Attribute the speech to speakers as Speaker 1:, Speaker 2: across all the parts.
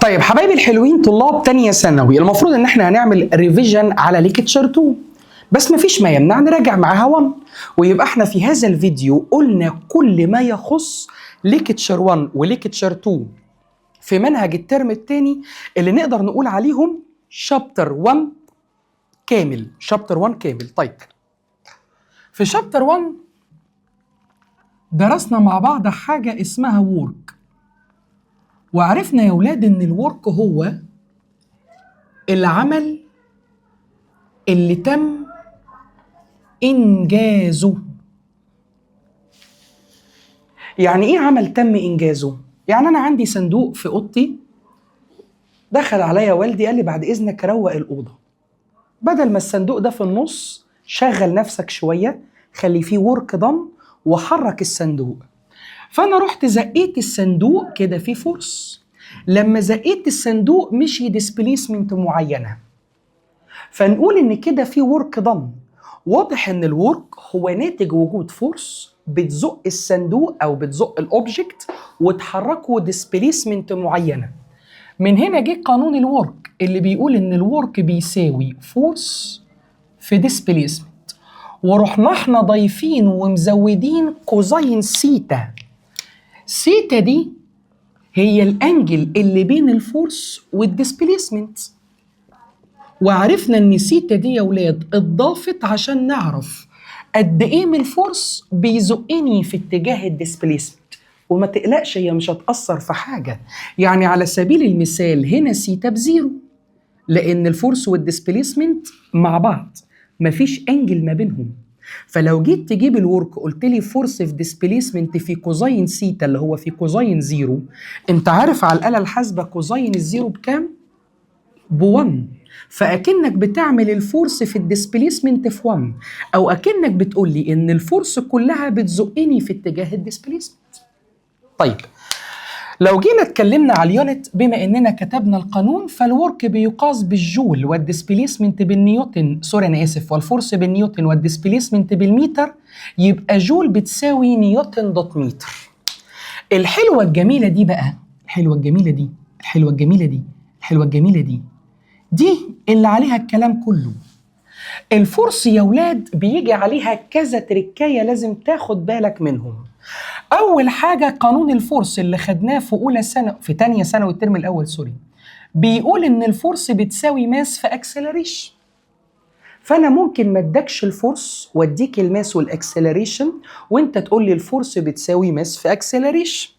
Speaker 1: طيب حبايبي الحلوين، طلاب تانية ثانوي، المفروض ان احنا هنعمل revision على lecture 2، بس مفيش ما يمنع نراجع معاها 1، ويبقى احنا في هذا الفيديو قلنا كل ما يخص lecture 1 و lecture 2 في منهج الترم الثاني، اللي نقدر نقول عليهم chapter 1 كامل، chapter 1 كامل. طيب، في chapter 1 درسنا مع بعض حاجة اسمها work، وعرفنا يا ولاد ان ال work هو العمل اللي تم انجازه. يعني ايه عمل تم انجازه؟ يعني انا عندي صندوق في اوضتي، دخل عليا والدي قال لي: بعد اذنك روق الاوضه، بدل ما الصندوق ده في النص، شغل نفسك شويه، خلي فيه work done وحرك الصندوق. فانا رحت زقيت الصندوق كده، فيه force. لما زقيت الصندوق مشي displacement معينه، فنقول ان كده في work done. واضح ان ال work هو ناتج وجود force بتزق الصندوق او بتزق ال object وتحركه displacement معينه. من هنا جه قانون ال work اللي بيقول ان ال work بيساوي force في displacement، ورحنا احنا ضايفين ومزودين cosine theta. theta دي هي ال angle اللي بين ال force وال displacement. وعرفنا ان سيتا دي يا ولاد اتضافت عشان نعرف قد ايه من ال force بيزقني في اتجاه ال displacement. وما تقلقش، هي مش هتأثر في حاجة. يعني على سبيل المثال هنا theta ب zero، لأن ال force وال displacement مع بعض، مفيش angle ما بينهم. فلو جيت تجيب ال work قلت لي force في displacement في cosine theta، اللي هو في cosine zero. انت عارف على الاله الحاسبة cosine ال zero بكام؟ ب1. فاكنك بتعمل ال force في ال displacement في 1، او اكنك بتقول لي ان ال force كلها بتزقني في اتجاه ال displacement. طيب، لو جينا اتكلمنا على ال unit، بما اننا كتبنا القانون، فال work بيقاس بالجول وال displacement بالنيوتن، sorry انا اسف، وال force بالنيوتن وال displacement بالمتر، يبقى جول بتساوي نيوتن dot متر. الحلوة الجميلة دي بقى، الحلوة الجميلة دي، الحلوة الجميلة دي، الحلوة الجميلة دي، دي اللي عليها الكلام كله. ال force يا ولاد بيجي عليها كذا تركايه لازم تاخد بالك منهم. اول حاجة قانون ال force اللي خدناه في اولى سنه، في تانية ثانوي الترم الاول، sorry، بيقول ان ال force بتساوي mass في acceleration. فانا ممكن ما ادكش ال force واديك ال mass وال acceleration، وانت تقول لي ال force بتساوي mass في acceleration.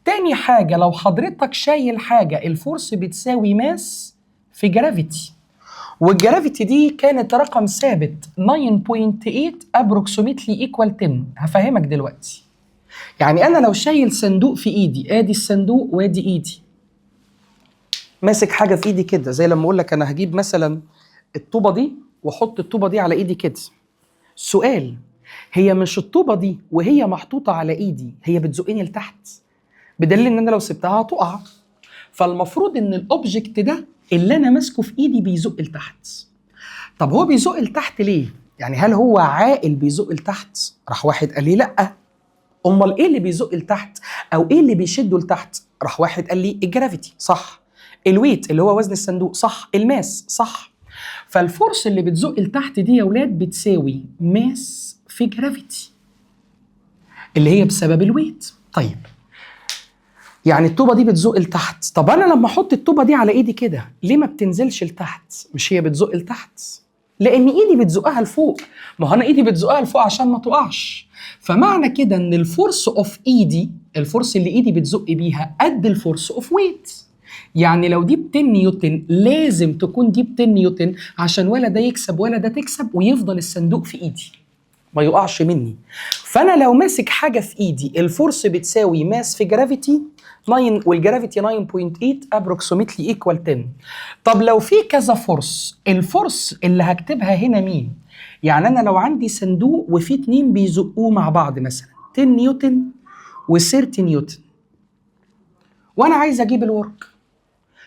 Speaker 1: تاني حاجه، لو حضرتك شايل حاجه، ال force بتساوي mass في gravity، وال gravity دي كانت رقم ثابت 9.8 approximately equal 10. هفهمك دلوقتي. يعني انا لو شايل صندوق في ايدي، ادي الصندوق وادي ايدي، ماسك حاجة في ايدي كده، زي لما اقول لك انا هجيب مثلا الطوبه دي واحط الطوبه دي على ايدي كده. سؤال: هي مش الطوبه دي وهي محطوطة على ايدي هي بتزقني لتحت؟ بدليل ان انا لو سبتها هتقع. فالمفروض ان ال object ده اللي انا ماسكه في ايدي بيزق لتحت. طب هو بيزق لتحت ليه؟ يعني هل هو عاقل بيزق لتحت؟ راح واحد قال لي: لا، امال ايه اللي بيزق لتحت او ايه اللي بيشده لتحت؟ راح واحد قال لي: ال gravity صح، ال weight اللي هو وزن الصندوق صح، ال mass صح. فال force اللي بتزق لتحت دي يا ولاد بتساوي mass في gravity، اللي هي بسبب ال weight. طيب، يعني الطوبه دي بتزق لتحت. طب انا لما احط الطوبه دي على ايدي كده، ليه ما بتنزلش لتحت؟ مش هي بتزق لتحت؟ لان ايدي بتزقها لفوق. ما هو انا ايدي بتزقها لفوق عشان ما تقعش. فمعنى كده ان ال force of ايدي، ال force اللي ايدي بتزق بيها، قد ال force of weight. يعني لو دي ب 10 نيوتن، لازم تكون دي ب 10 نيوتن، عشان ولا ده يكسب ولا ده تكسب، ويفضل الصندوق في ايدي ما يقعش مني. فانا لو ماسك حاجة في ايدي، ال force بتساوي mass في gravity 9، وال gravity 9.8 approximately equal 10. طب لو في كذا force، ال force اللي هكتبها هنا مين؟ يعني انا لو عندي صندوق وفي اتنين بيزقوه مع بعض، مثلا 10 نيوتن و30 نيوتن، وانا عايز اجيب ال work،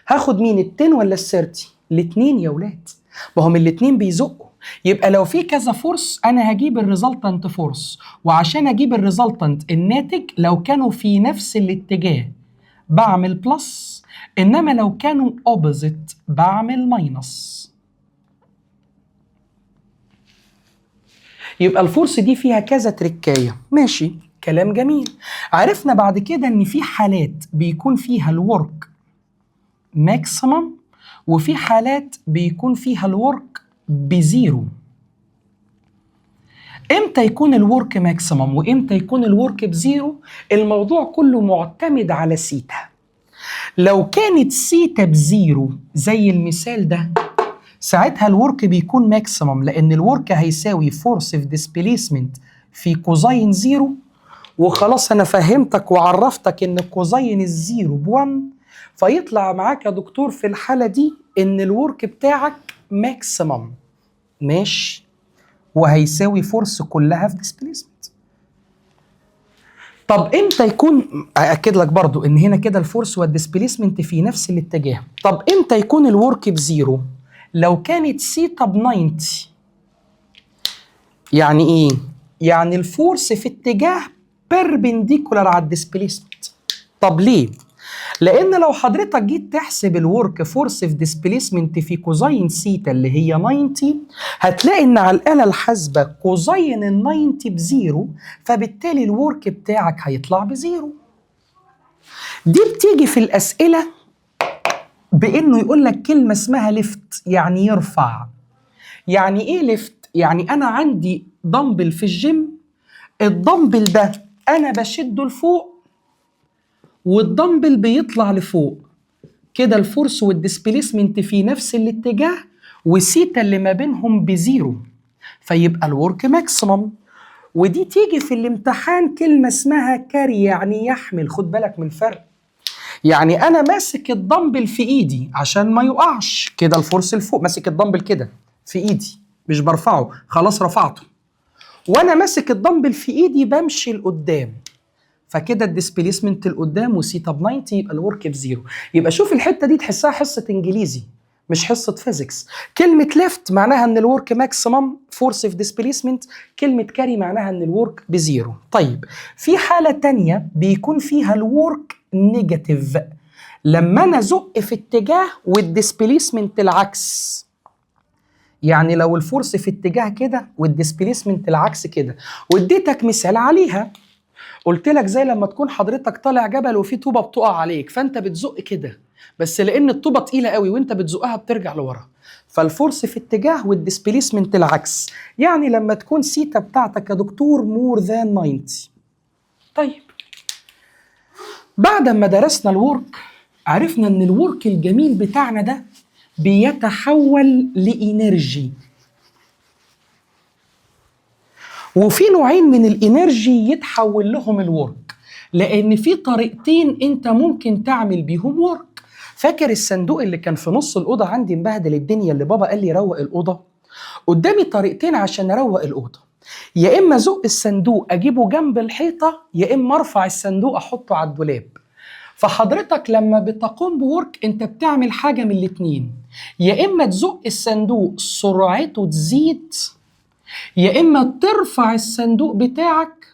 Speaker 1: هاخد مين؟ ال 10 ولا ال 30؟ الاثنين يا ولاد، ما هم الاثنين بيزقوا. يبقى لو في كذا force انا هجيب ال resultant force، وعشان اجيب ال resultant، الناتج، لو كانوا في نفس الاتجاه بعمل plus، انما لو كانوا opposite بعمل minus. يبقى ال force دي فيها كذا تركايه. ماشي، كلام جميل. عرفنا بعد كده ان في حالات بيكون فيها ال work maximum وفي حالات بيكون فيها ال work ب zero. امتى يكون ال work maximum وامتى يكون ال work ب zero؟ الموضوع كله معتمد على سيتا. لو كانت theta ب zero زي المثال ده، ساعتها ال work بيكون maximum، لان ال work هيساوي force في displacement في cosine zero. وخلاص انا فهمتك وعرفتك ان cosine ال zero ب1، فيطلع معاك يا دكتور في الحالة دي ان ال work بتاعك maximum. ماشي، وهيساوي force كلها في displacement. طب امتى يكون، ااكد لك برضو ان هنا كده ال force وال displacement في نفس الاتجاه. طب امتى يكون ال work ب zero؟ لو كانت سيتا ب 90. يعني ايه؟ يعني ال force في اتجاه perpendicular على ال displacement. طب ليه؟ لان لو حضرتك جيت تحسب ال work force في displacement في cosine theta اللي هي 90، هتلاقي ان على الاله الحاسبة cosine ال 90 ب zero، فبالتالي ال work بتاعك هيطلع ب zero. دي بتيجي في الاسئلة بانه يقول لك كلمة اسمها lift، يعني يرفع. يعني ايه lift؟ يعني انا عندي دمبل في ال gym، ال dumbbell ده انا بشده لفوق والدمبل بيطلع لفوق كده، ال force وال displacement في نفس الاتجاه وسيتا اللي ما بينهم ب zero، فيبقى ال work maximum. ودي تيجي في الامتحان كلمة اسمها carry، يعني يحمل. خد بالك من الفرق، يعني انا ماسك الدمبل في ايدي عشان ما يقعش كده، ال force لفوق، ماسك الدمبل كده في ايدي مش برفعه، خلاص رفعته وانا ماسك الدمبل في ايدي بمشي لقدام، فكده ال displacement لقدام وسيتا ب 90، يبقى ال work ب zero. يبقى شوف الحتة دي تحسها حصة انجليزي مش حصة physics. كلمة lift معناها ان ال work maximum force في displacement، كلمة carry معناها ان ال work ب zero. طيب في حاله تانية بيكون فيها ال work negative، لما انا ازق في اتجاه وال displacement العكس. يعني لو ال force في اتجاه كده وال displacement العكس كده، واديتك مثال عليها، قلت لك زي لما تكون حضرتك طالع جبل وفي طوبة بتقع عليك، فانت بتزق كده، بس لان الطوبه تقيلة قوي وانت بتزقها بترجع لورا، فال force في اتجاه وال displacement العكس. يعني لما تكون سيتا بتاعتك يا دكتور more than 90. طيب بعد ما درسنا ال work عرفنا ان ال work الجميل بتاعنا ده بيتحول ل energy، وفي نوعين من ال energy يتحول لهم ال work، لان في طريقتين انت ممكن تعمل بيهم work. فاكر الصندوق اللي كان في نص الاوضة عندي مبهدل الدنيا اللي بابا قال لي روق الاوضة؟ قدامي طريقتين عشان اروق الاوضة، يا اما ازق الصندوق اجيبه جنب الحيطة، يا اما ارفع الصندوق احطه على الدولاب. فحضرتك لما بتقوم ب work انت بتعمل حاجة من الاتنين، يا اما تزق الصندوق سرعته تزيد، يا اما ترفع الصندوق بتاعك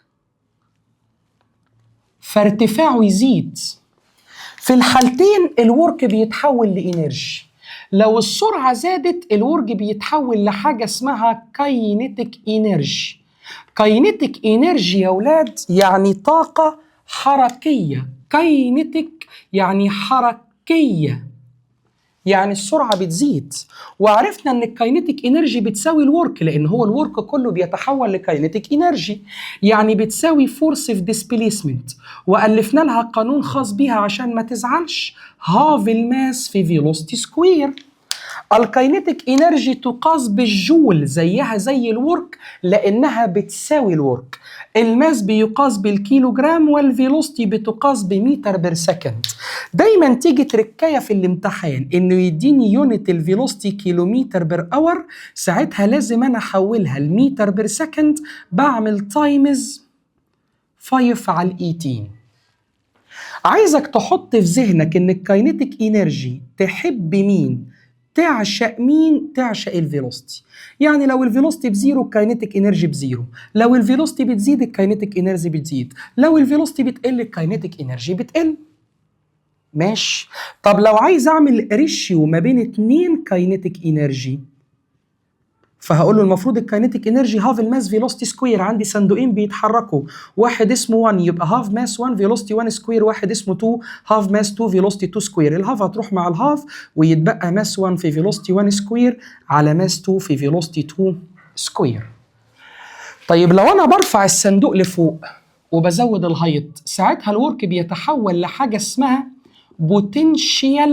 Speaker 1: فارتفاعه يزيد. في الحالتين ال work بيتحول ل energy. لو السرعة زادت ال work بيتحول لحاجة اسمها kinetic energy. kinetic energy يا ولاد يعني طاقة حركية، kinetic يعني حركية، يعني السرعة بتزيد. وعرفنا ان ال kinetic energy بتساوي ال work، لان هو ال work كله بيتحول ل kinetic energy، يعني بتساوي force في displacement. والفنا لها قانون خاص بيها عشان ما تزعلش، half ال mass في velocity square. ال kinetic energy تقاس بالجول زيها زي ال work لانها بتساوي ال work. ال mass بيقاس بالكيلوجرام وال velocity بتقاس ب meter per second. دايما تيجي تركايه في الامتحان انه يديني unit ال velocity kilometer per hour، ساعتها لازم انا احولها ل meter per second، بعمل times 5 على ال 18. عايزك تحط في ذهنك ان ال kinetic energy تحب مين؟ تعشق مين؟ تعشق ال velocity. يعني لو ال velocity ب zero ال kinetic energy ب zero، لو ال velocity بتزيد ال kinetic energy بتزيد، لو ال velocity بتقل ال kinetic energy بتقل. ماشي. طب لو عايز اعمل ratio ما بين اتنين kinetic energy، فهقول له المفروض ال kinetic energy half ال mass velocity square. عندي صندوقين بيتحركوا، واحد اسمه 1 يبقى half mass 1 velocity 1 square، واحد اسمه 2 half mass 2 velocity 2 square. ال half هتروح مع ال half ويتبقى mass 1 في velocity 1 square على mass 2 في velocity 2 square. طيب لو انا برفع الصندوق لفوق وبزود ال height، ساعتها ال work بيتحول لحاجة اسمها potential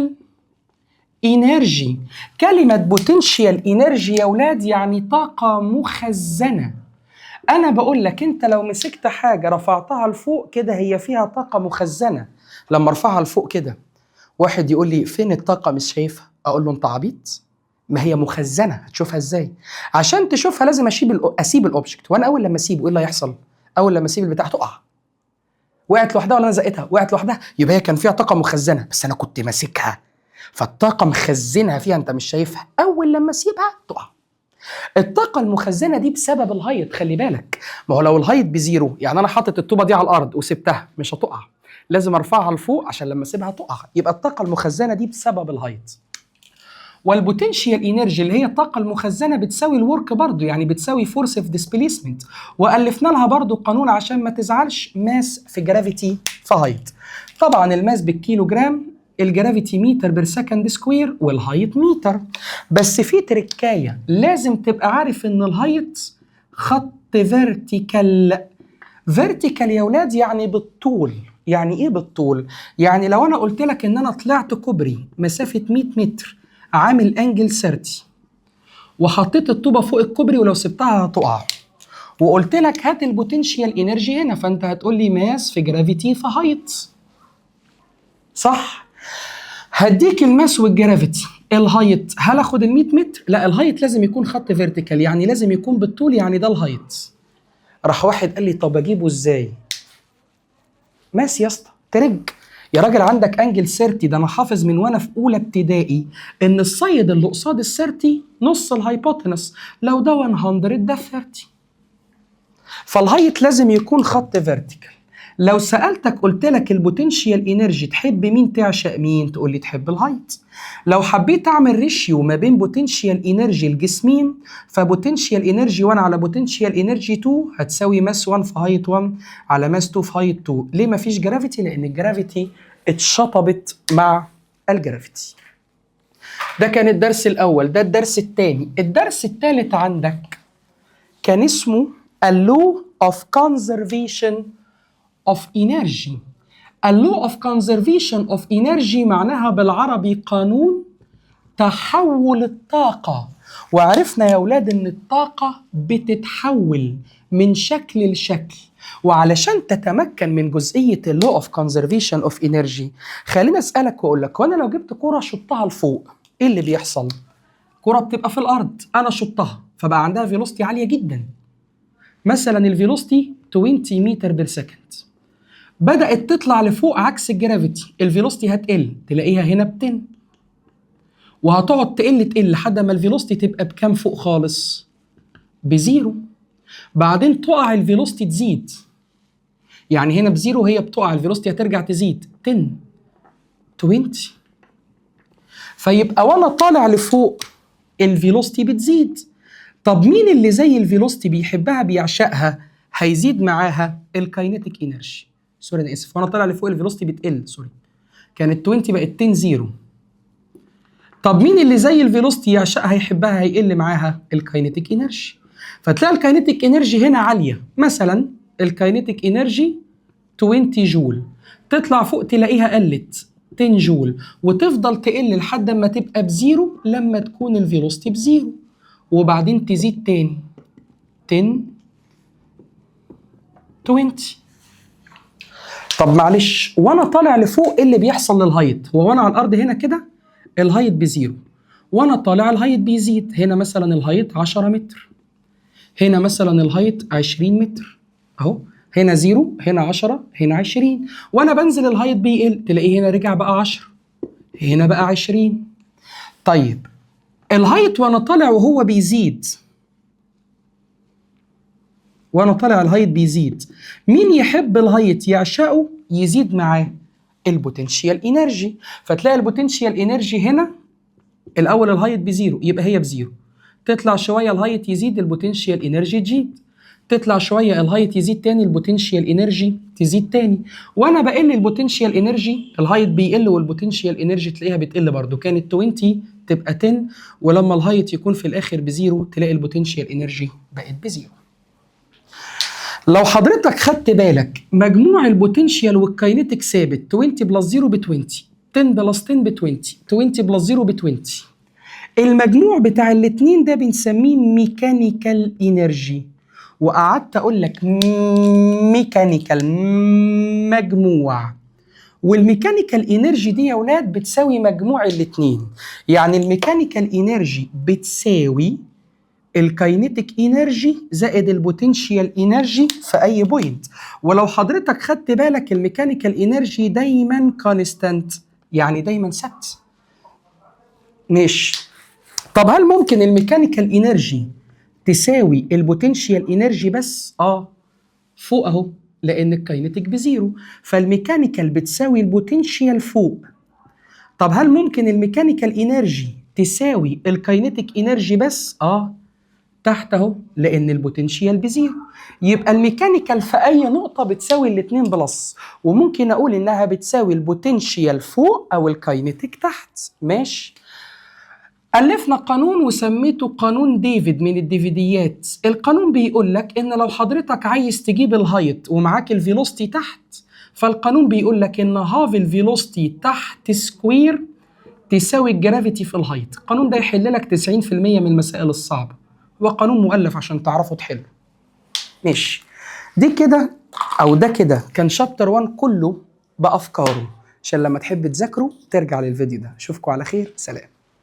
Speaker 1: energy. كلمة potential energy يا ولاد يعني طاقة مخزنة. أنا بقول لك أنت لو مسكت حاجة رفعتها لفوق كده هي فيها طاقة مخزنة. لما ارفعها لفوق كده، واحد يقول لي فين الطاقة مش شايفها؟ أقول له أنت عبيط؟ ما هي مخزنة، هتشوفها إزاي؟ عشان تشوفها لازم أسيب ال object، وأنا أول لما أسيبه إيه اللي هيحصل؟ أول لما أسيب البتاع تقع. وقعت لوحدها ولا انا زقتها؟ وقعت لوحدها، يبقى هي كان فيها طاقة مخزنة بس انا كنت ماسكها، فالطاقه مخزنها فيها، انت مش شايفها. اول لما اسيبها تقع. الطاقة المخزنه دي بسبب ال height، خلي بالك، ما هو لو ال height ب zero، يعني انا حاطط الطوبه دي على الارض وسبتها مش هتقع، لازم ارفعها لفوق عشان لما اسيبها تقع. يبقى الطاقة المخزنه دي بسبب ال height. وال potential energy اللي هي الطاقة المخزنه بتساوي ال work برضو، يعني بتساوي force في displacement، والفنا لها برضو قانون عشان ما تزعلش، mass في gravity في height. طبعا ال mass بالكيلو جرام، ال gravity meter per second square، وال height meter. بس في تركايه، لازم تبقى عارف ان ال height خط vertical. vertical يا ولاد يعني بالطول. يعني ايه بالطول؟ يعني لو انا قلت لك ان انا طلعت كوبري مسافة 100 متر عامل angle 30 وحطيت الطوبه فوق الكوبري ولو سبتها هتقع، وقلت لك هات ال potential energy هنا، فانت هتقول لي mass في gravity في height، صح؟ هديك ال mass وال gravity، ال height هل اخد ال 100 متر؟ لا، ال height لازم يكون خط vertical، يعني لازم يكون بالطول، يعني ده ال height. راح واحد قال لي طب اجيبه ازاي؟ mass يا اسطى، trig يا راجل، عندك angle 30، ده انا حافظ من وانا في اولى ابتدائي ان ال side اللي قصاد ال 30 نص ال hypotenuse، لو ده 100 ده 30. فال height لازم يكون خط vertical. لو سالتك قلت لك ال potential energy تحب مين تعشق مين؟ تقول لي تحب ال height. لو حبيت اعمل ratio ما بين potential energy الجسمين، ف potential energy 1 على potential energy 2 هتساوي mass 1 في height 1 على mass 2 في height 2. ليه ما فيش gravity؟ لان ال gravity اتشطبت مع ال gravity. ده كان الدرس الاول، ده الدرس الثاني. الدرس الثالث عندك كان اسمه ال law of conservation of energy. ال law of conservation of energy معناها بالعربي قانون تحول الطاقة. وعرفنا يا أولاد إن الطاقة بتتحول من شكل لشكل. وعلشان تتمكن من جزئية ال law of conservation of energy، خليني أسألك وأقول لك، وأنا لو جبت كرة شطها لفوق إيه اللي بيحصل؟ كرة بتبقى في الأرض، أنا شطها فبقى عندها velocity عالية جدا، مثلا ال velocity 20 meter per second، بدأت تطلع لفوق عكس ال gravity، ال velocity هتقل، تلاقيها هنا ب 10، وهتقعد تقل تقل لحد ما ال velocity تبقى بكام فوق خالص؟ ب zero. بعدين تقع ال velocity تزيد، يعني هنا ب zero هي بتقع ال velocity هترجع تزيد 10، 20، فيبقى وانا طالع لفوق ال velocity بتزيد. طب مين اللي زي ال velocity بيحبها بيعشقها هيزيد معاها؟ ال kinetic energy. sorry انا اسف، وانا طالع لفوق ال velocity بتقل، sorry، كانت 20 بقت 10، zero. طب مين اللي زي ال velocity يعشقها يحبها هيقل معاها؟ ال kinetic energy. فتلاقي ال kinetic energy هنا عاليه، مثلا ال kinetic energy 20 جول، تطلع فوق تلاقيها قلت 10 جول، وتفضل تقل لحد ما تبقى ب zero لما تكون ال velocity ب zero، وبعدين تزيد تاني 10، 20. طب معلش، وانا طالع لفوق ايه اللي بيحصل لل height؟ هو وانا على الارض هنا كده ال height ب zero، وانا طالع ال height بيزيد، هنا مثلا ال height 10 متر، هنا مثلا ال height 20 متر اهو، هنا zero، هنا 10، هنا 20. وانا بنزل ال height بيقل، تلاقيه هنا رجع بقى 10، هنا بقى 20. طيب ال height وانا طالع وهو بيزيد، وانا طالع ال height بيزيد، مين يحب ال height يعشقه يزيد معاه؟ ال potential energy. فتلاقي ال potential energy هنا الاول ال height ب zero، يبقى هي ب zero. تطلع شوية ال height يزيد، ال potential energy تزيد. تطلع شوية ال height يزيد تاني، ال potential energy تزيد تاني. وانا بقل ال potential energy، ال height بيقل وال potential energy تلاقيها بتقل برضو، كانت 20 تبقى 10، ولما ال height يكون في الاخر ب zero تلاقي ال potential energy بقت ب zero. لو حضرتك خدت بالك، مجموع ال potential وال kinetic ثابت، 20 plus 0 ب 20، 10 plus 10 ب 20، 20 plus 0 ب 20. المجموع بتاع الاتنين ده بنسميه mechanical energy. وقعدت اقول لك mechanical مجموع، وال mechanical energy دي يا اولاد بتساوي مجموع الاتنين. يعني ال mechanical energy بتساوي ال kinetic energy زائد ال potential energy في اي point. ولو حضرتك خدت بالك، ال mechanical energy دايما constant، يعني دايما ثابت. ماشي، طب هل ممكن ال mechanical energy تساوي ال potential energy بس؟ اه، فوق اهو، لان ال kinetic ب zero، فال mechanical بتساوي ال potential فوق. طب هل ممكن ال mechanical energy تساوي ال kinetic energy بس؟ اه، تحت اهو، لان ال potential ب zero. يبقى ال mechanical في اي نقطة بتساوي الاتنين plus، وممكن اقول انها بتساوي ال potential فوق او ال kinetic تحت. ماشي، ألفنا قانون وسميته قانون ديفيد من الديفيديات. القانون بيقول لك إن لو حضرتك عايز تجيب ال height ومعاك ال velocity تحت، فالقانون بيقول لك إن half ال velocity تحت square تساوي ال gravity في ال height. القانون ده يحل لك 90% من المسائل الصعبة. هو قانون مؤلف عشان تعرفوا تحلوا. ماشي، دي كده أو ده كده كان chapter 1 كله بأفكاره، عشان لما تحب تذاكره ترجع للفيديو ده. أشوفكم على خير، سلام.